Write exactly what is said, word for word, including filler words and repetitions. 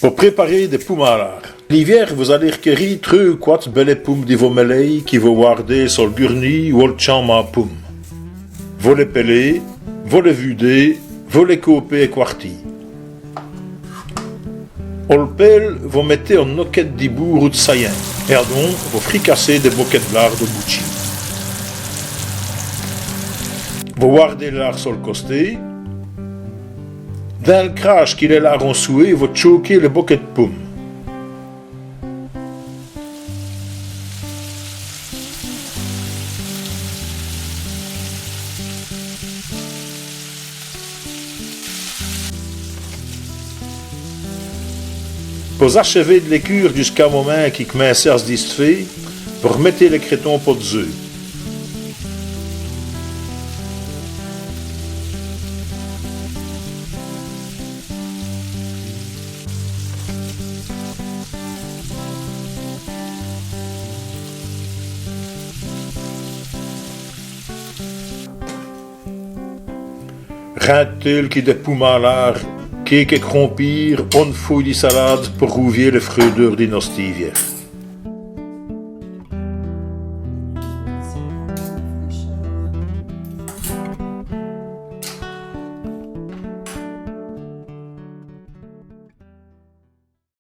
Po préparer dès poumes à lârd. L'ivièr, vos-alez r'kèri treûs ou cwate bèlès poumes di vo mèlèye qui vos wârdez so l' gurnîye ou o l' tchambe à poumes. Vos lès pèlez, vos lès vûdez, vos lès côpez è cwârtîs. O l' pêle, vos mètez one nokète di boûre ou d' sayin, èt adon vos fricassez dès bokèts d' lârd o bouchîye. Vos wârdez l' lârd so l' costé. Dins l' crâche qui lès lârds ont souwé, vos tchôkez lès bokèts d' poumes. Po-z-achèver d' lès cûre djusqu'au momint qu'i k'mincèt à s' disfé, vos r'mètez lès crètons po-d'zeû. Rin d' tél qui dès poumes à lârd, quékes crompîres, one fouye di salade po roûvyî lès freûdeûrs di nosse ivièr.